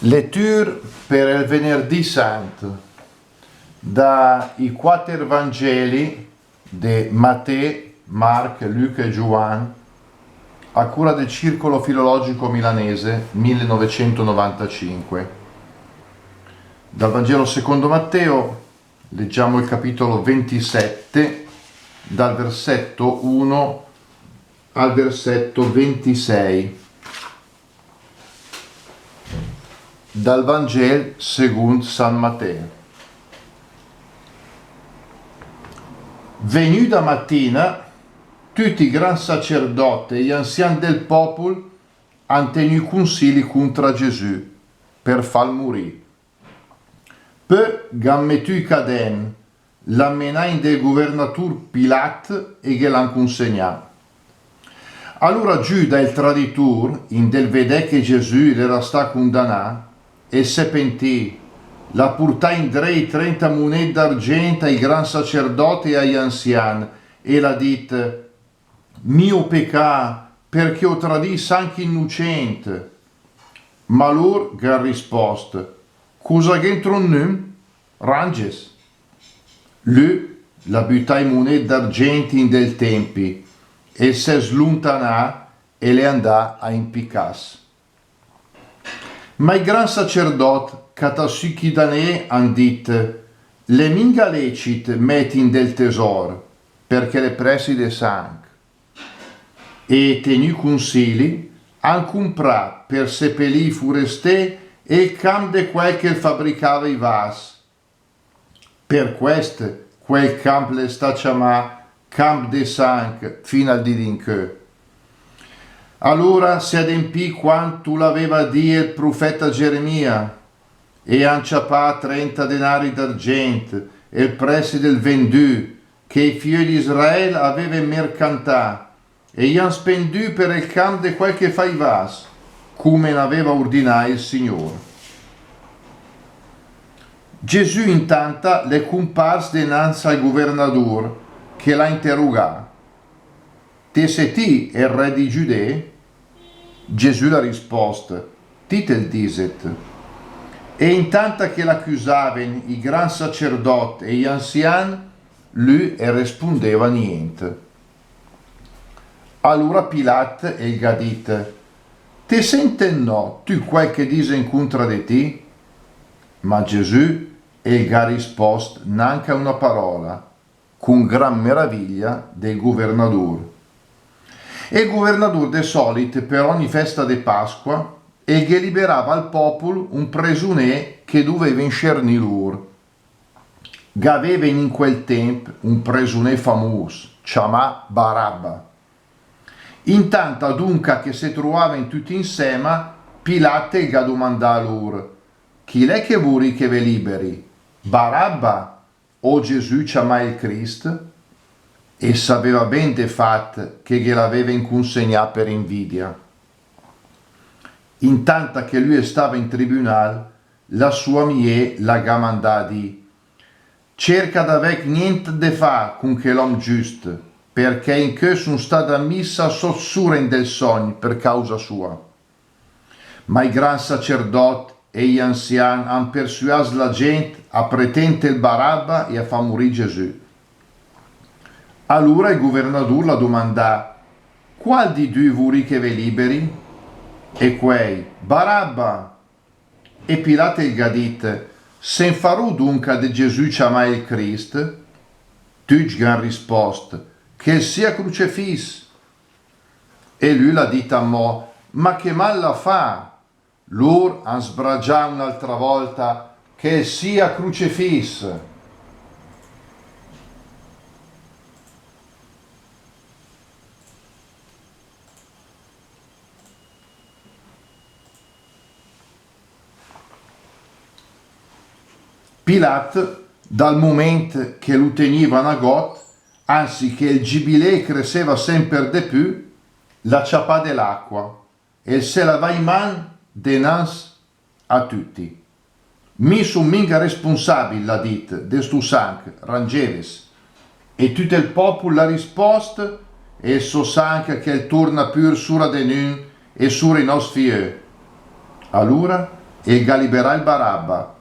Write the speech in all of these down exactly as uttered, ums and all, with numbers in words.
Lettur per el venerdì sant da i quater Vangeli de Matè, Marc, Luca e Giuan, a cura del Circolo Filologico Milanese millenovecentonovantacinque. Dal Vangelo secondo Matteo, leggiamo il capitolo ventisette, dal versetto uno al versetto ventisei. Dal Vangel segund San Mateo. Vegnüda matina, tücc i gran sacerdot e i ansian del popul han tegnü cunsili cuntra Gesù per fal murì. Pö gh'han metü i caden, l'han menà in del guvernatur Pilat e ghe l'han cunsegnà. Alura Giuda, el traditur, in del vedè che Gesù l'era stà cundanà, el se pentì, l'ha purtà indré i trenta muned d'argent ai gran sacerdot e ai ansian, e l'ha dit: Mio pecà, perché ho tradì sanch innucent. Ma lur gh'han rispost: Cusa gh'entrun nüm? Ranges. Lü l'ha butà i muned d'argent in del tempi, el s'è sluntanà e l'è andà a impicass. Ma i gran sacerdot, catà sü chi danè, han dit: L'è minga lecit met in del tesor, perché l'è pressi de sanch. E tegnü cunsili, han cumprà per sepelì i furesté el camp de quel che el fabricava i vas. Per quest quel camp l'è stà ciamà Camp de Sanch fin al dì d'incö. Alura s'è adempì quantu l'aveva dì el prufeta Geremia, e han ciapà trenta denari d'argent, el pressi del vendü, che i fiö d'Israel aveve mercantà, e i han spendü per el camp de quel che fa i vas, cume n'aveva urdinà el Signur. Gesù intanta l'è cumpars denanz al guvernadur, che l'ha interugà: Te se ti el re di Giudee? Gesù l'ha rispost: Ti te'l diset. E intanta che l'acüsaven i gran sacerdot e i ansian, lü el respundeva nient. Alura Pilat el gh'ha dit: Te senten no tüt quel che disen cuntra de ti? Ma Gesù el gh'ha rispost nanca una parola, cun gran meraviglia del guvernadur. El guvernadur de solit per ogni festa de Pasqua el ghe liberava al popul un presuné che duveven scernì lur. Gh'aveven in quel temp un presuné famus, ciamà Barabba. Intanta dunca che se truaven tücc insema, Pilat el gh'ha dumandà a lur: Chi l'è che vurì che ve liberi? Barabba o Gesù ciamà el Crist? E saveva ben de fat che ghe l'aveven cunsegnà per invidia. Intanta che lü el stava in tribunal, la sua miee la gh'ha mandà a dì: Cerca d'avè nient de fà cun chel om giust, perché incö sun stada missa sot sura in del sogn per causa sua. Ma i gran sacerdot e i ansian han persüas la gent a pretend el Barabba e a fà murì Gesù. Alura el guvernadur l'ha dumandà: Qual di dü vurì che ve liberi? E quei: Barabba! E Pilat el gh'ha dit: Se 'n farù dunca de Gesù ciamà el Crist? Tücc gh'han rispost: Che el sia crucefiss! E lü l'ha dit amò: Ma che mal l'ha fà? Lur han sbragià un'altra volta: Che el sia crucefiss! Pilat, dal mument che lu tegniva nagot, anzi che el gibilé creseva semper de pü, l'ha ciapà de l'acqua e el s'è lavà i man denanz a tüti. Mi sun minga respunsabil, l'ha dit, de stu sanch, rangeves. E tüt el popul l'ha rispost: El so sanch che el turna pür sura de nün e sura i nos fiö. Alura E 'l ga liberà 'l Barabba,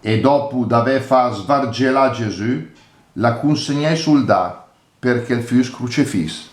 e dopu d'avè fà svargelà Gesù, l'à cunsegnà ai suldà, perché 'l füss crucefiss.